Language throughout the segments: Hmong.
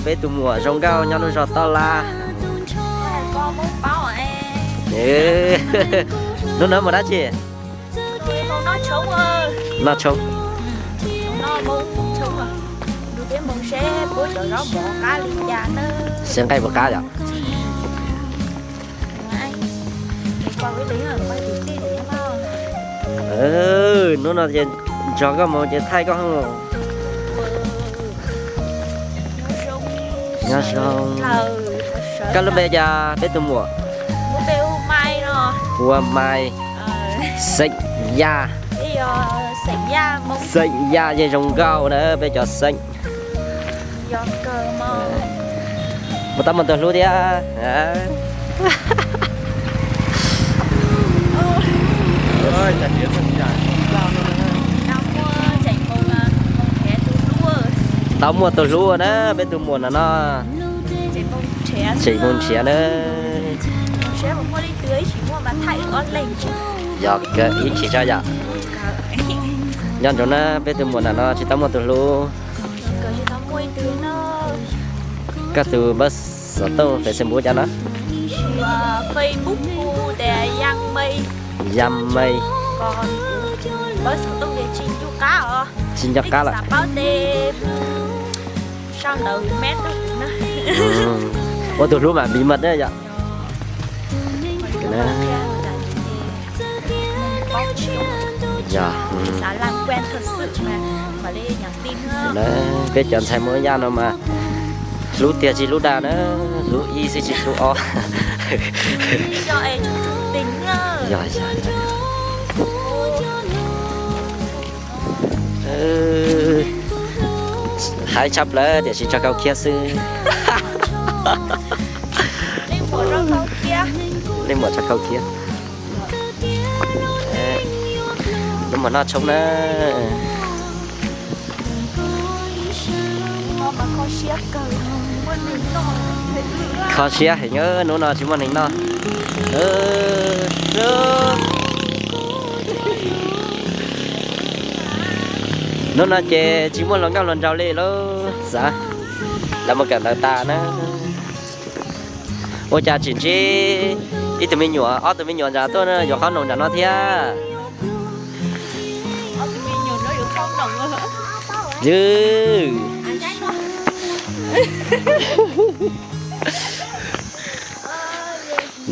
peb tus muam zoo nkauj nyob lub zos Toj Lab. Hnub no mus dab tsi? Noj tshoob. Seb nqaij puas qab yom? Hnub no ces nrog koj mus ces thaij koj. Nyob zoo. Koj lub npe cas peb tus muam? Hu ua Mai. Xeem Yaj. Xeem Yaj yeej zoo nkauj na peb cov xeem. Puas tau muaj tus hlub thiab? Tau muaj tus hlub na peb tus muam no no. Tseem mus nrhiav na. Yog kawg ib chim tso yom. Nco ntsoov na peb tus muam na no tsis tau muaj tus hlub. Koj tus npawb xov tooj Facebook cas no? Yaj Mei. Tsis nco qab lawm. Ua tus hlub mam bi maj yom. Peb cov ntxhais Hmoob Yaj no mas hlub tiag tsis hlub dag na, hlub ib xwb tsis hlub ob. Haib tshaj plaws tiam sis tso khau khiab xwb. Leej muam tso khau khiab. Lub muam noj tshoob na. Kho siab heev, hnub no tsis muaj neeg noj. Hnub no ces tsis muaj hluas nkauj hluas nraug li lauj. Xav lawv mus kawm ntawv tas na. Ua cas tseem ntsib ib tug me nyuam, ob tug me nyuam nram tuaj yuav qhob noom nram no thiab. Ywg.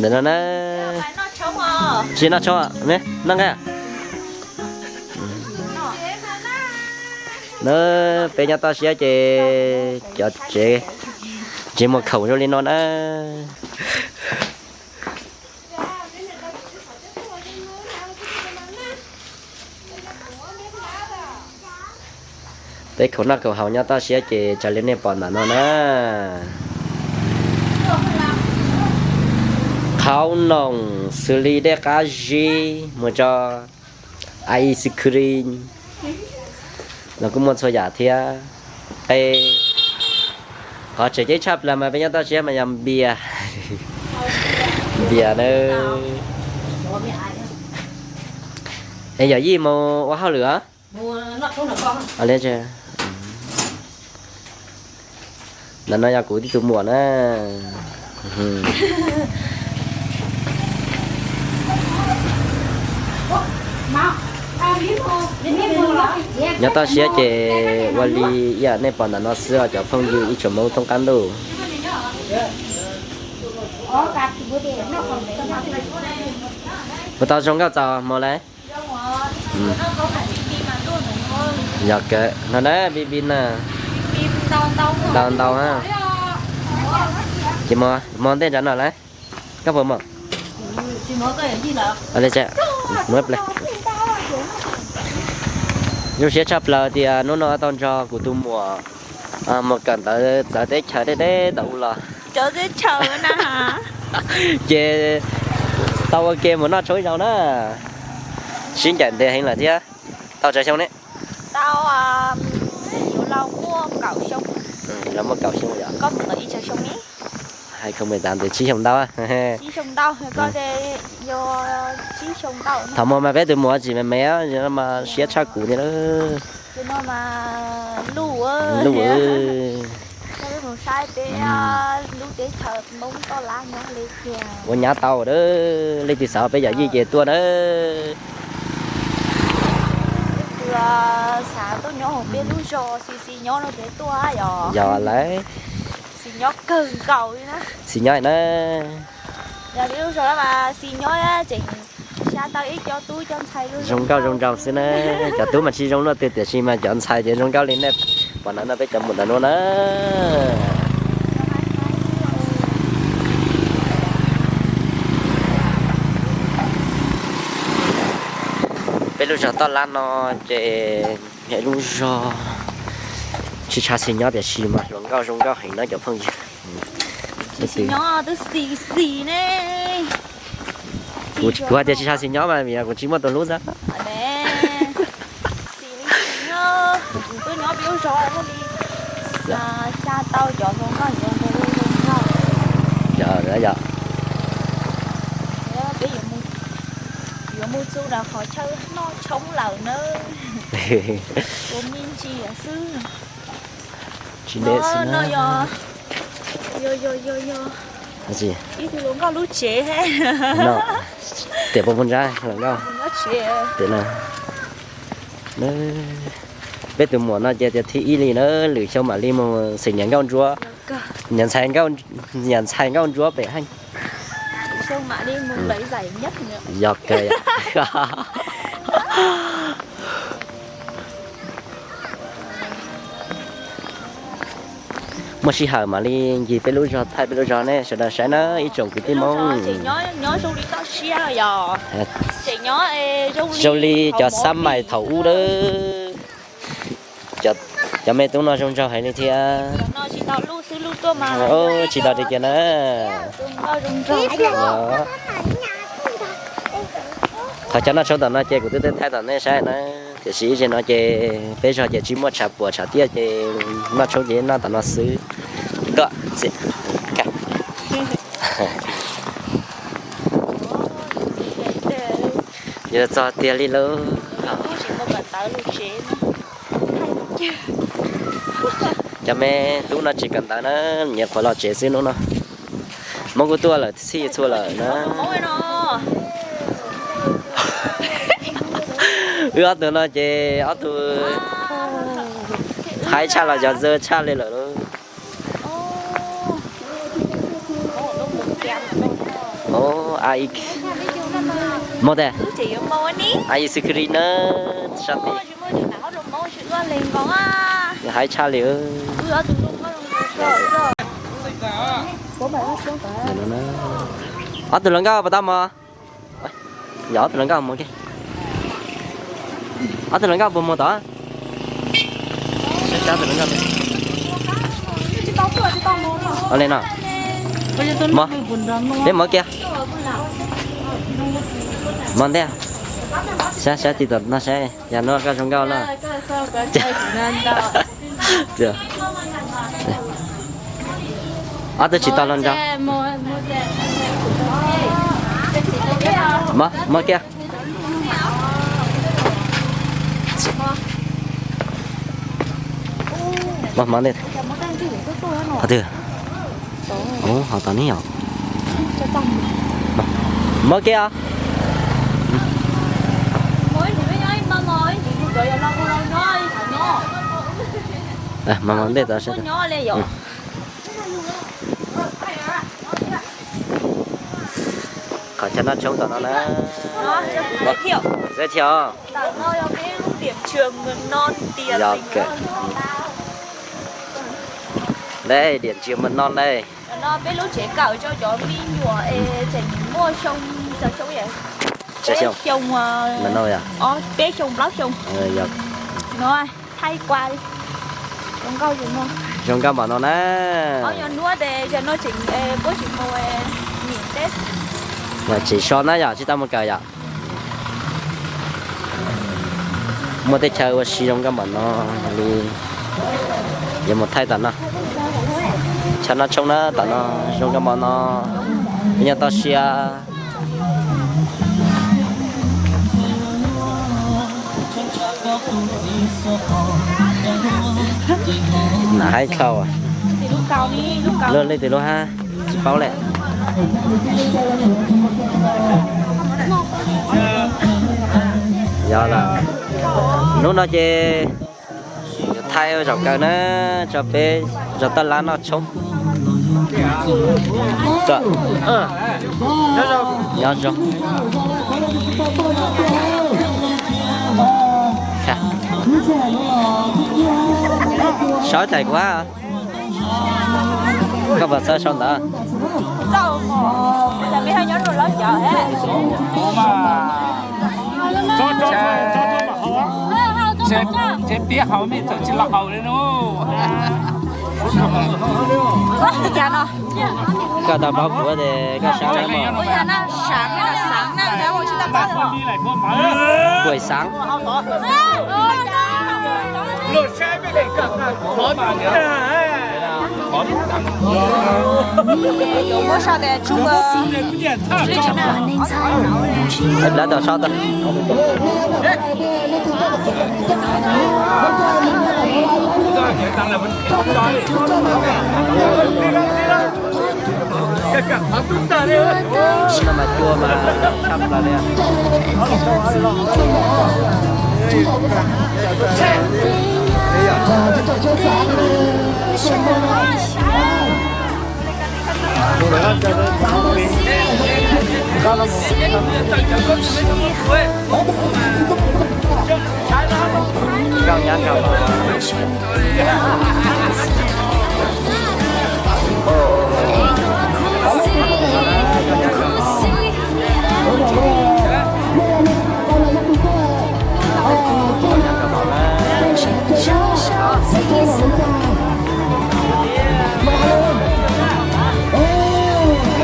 Ntawm no na. Tsis noj tshoob, noj nqaij. Na, peb nyob toj siab ces cov tsev tsis muaj khoom zoo li no na. Peb khoom noj khoom haus nyob toj siab ces raws li nej pom ntawm no na. Qhob noom xws li dej qab zib mus rau ice cream los kuj muaj txhua yam thiab. Qe, qhov tseem ceeb tshaj plaws mas peb nyob toj siab mas yog npias. Npias na. Es yawm yij mus ua hauj lwm os. Ntawm no yog kuv tib tug muam na. Nyob toj siab ces ua li ib yam nej pom ntawm no xwb os cov phooj ywg ib tsoom Hmoob thoob qab ntuj. Puas tau zoo nkauj txaus hmo lawm? Yog kawg no na, pib pib na. Ntau ntau na. Ces hmo ntej nrad no lawm. Koj puas mom? Zoo siab tshaj plaws tias hnub no tau nrog kuv tus muam mus kawm ntawv txawv teb chaws deb deb tau los. Ces tau ua ke mus noj tshoob ib zaug na. Sib ncaim ntev heev lawm thiab. Tau tsawg xyoo ne? Los muaj kaum xyoo yom. Hais kom me tas ntawd tsib xyoo ntau. Thaum mus mas peb tus muam tseem me me, siab tshaj kuv thiab. Luj, luj. Peb lub teb chaws Hmoob toj lab nyob li tiag. Ua nyab tau a, leej twg xav peb yam yij ces tuaj na. Leej twg xav tuaj nyob hauv peb lub zos Xis Xis nyob no ces tuaj yom. Yog lawm. Xis nyob kawg nkaus li na. Xis nyob na. Yog peb lub zos mas Xis nyob tseem xya tau ib co tub cov ntxhais zoo nkauj zoo nraug xwb na. Cov tub mas tsis zoo luaj twg tiam sis mas cov ntxhais ces zoo nkauj li nej pom no no peb cov mus ntawm no na. Peb lub zos toj lab no ces yog ib lub zos tsis tshaj Xis nyob tiam sis mas hluas nkauj zoo nkauj heev na cov phooj ywg. Xis nyob twb Xis Xis ne. Kuv hais tias tsis tshaj Xis nyob mas vim kuv tsis muaj tus hlub xwb. Xis li Xis nyob, kuv tuaj nyob peb lub zos muaj li xya tau cov zoo nkauj zoo nkauj. Peb yuav mus txog rau qhov chaw noj tshoob lawm na. Ua me ntsis xwb. Tsis deb xwb no. Yog, yog, yog, yog ib tug hluas nkauj lub tsev he. Tiam puas mus ntsab hluas nkauj? Tiam no. Peb tus muam no ces tias thib ib li na, lwm xyoo mam li mus xeem niam nkauj ntsuab, niam ntxhais nkauj, niam ntxhais nkauj ntsuab pem heej. Yog kawg. Muaj sij hawm mam li ncig peb lub zos, thaij peb lub zos nej sawv daws saib na ib tsoom kwv tij Hmoob. Zoo li cov xab mais thaum ub na. Cov me tub no zoo nraug heev li thiab. Tsis tau li kiag na. Qhov chaw noj tshoob tom no ces kuv twb thaij tom nej saib na, tiam sis ib zaug no ces peb zos ces tsis muaj tshav puam tshav tiaj ces noj tshoob ces noj tom no xwb. Kom yuav txog tiag li lauj. Cov me tub no tsis kawm ntawv na, nyiam qhuav los tsev xwb hnub no. Hmoob kuj tuaj lawm txhij txhua lawm na. Wb ob tug no ces ob tug haib tshaj los yog zaj tshaj li lawm lauj. Mus tes, a ib xwb khwb ri na, sab ti. Haib tshaj li. Ob tug hluas nkauj puas tau mog? Yog ob tug hluas nkauj mus, ob tug hluas nkauj puas mus tod? Li no, peb mus kiag, mus ntej, saib saib tim tom no saib, yog no koj zoo nkauj no. Ob tug tsis tau los nrog. Mus kiag. Qhov twg? Ov, ho tom ne yom. Mus kiag. Mas mus ntej tod seb. Qhov chaw noj tshoob tom no na. Giới thiệu. Yog kawg. Đây, điểm trường mầm non đây. No peb lub tsev kawm rau cov me nyuam es tseem muaj xyoo, xyoo, peb xyoo plaub xyoo. No thaij qua li. Zoo nkauj npaum no na. Ob nyuag nuab tes yog no tseem puab tsis mus nim teb. Tseem so na yom, tsis tau mus kawm yom. Muaj tej chaw ua si zoo nkauj npaum no li. Yuav mus thaij tom no. Chaw noj tshoob na tom no zoo nkauj npaum no. Peb nyob toj siab. Nam haib dhau. Lub leej twg lub hab tsis paub lawm. Yog lawm. Hnub no ces yuav thaij zaum kawg na, tso peb zaum taj lab noj tshoob. Nyob zoo. Saib tais kuv hab. Koj puas xav sau ntawv? Tsev tiab haus mej txawm tsis los haus li no. Koj tau paub kuv ces koj sab lawm mog. Kuj xaav. Lawv tau sau tau. No mas cua mas tshaj plaws li. Nkauj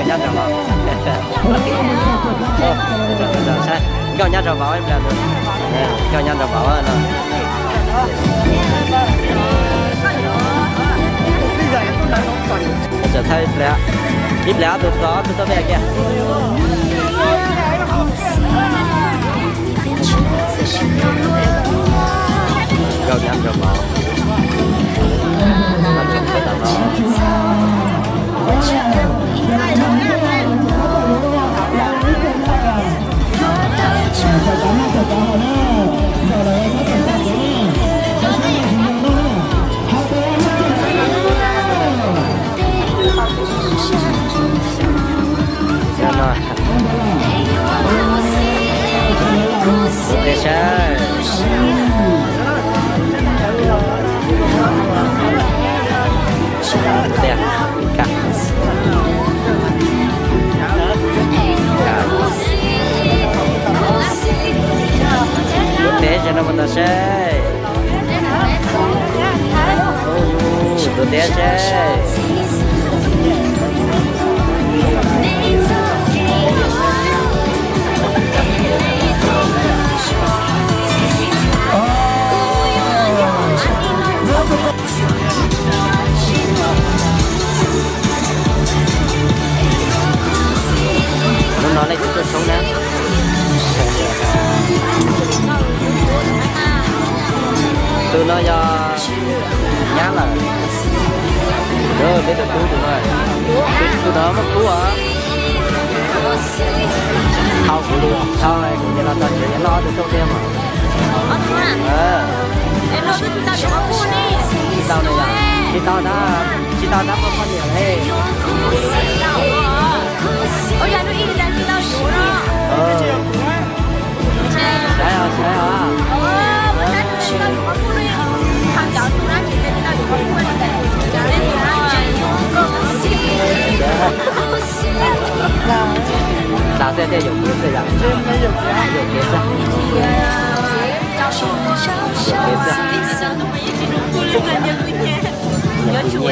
nyab nraug vauv. Nkauj nyab nraug vauv. Nkauj nyab nraug vauv, nkauj nyab nraug vauv no. Tawm thaij ib pliag, ib pliag ob tug txog, ob tug txog peb kiag. Nkauj nyab nraug vauv. Ua tiag saib. Ua tiag, ua tiag saib no mas tau saib. Tus tiab seb. Hnub no nej kuj tuaj tshoob na. Tus no yog nyab lawm. Peb tus tub tus no, tus no muaj tub os. Thaum kuv, thaum kuv niam los txog tsev noj ob tug tauj tiag mas. Tsis tau, tsis tau, tsis tau tab muaj poj niam li. Tau xwb, tej yuam kev xwb yom. Yuam kev xwb. Yuam kev xwb.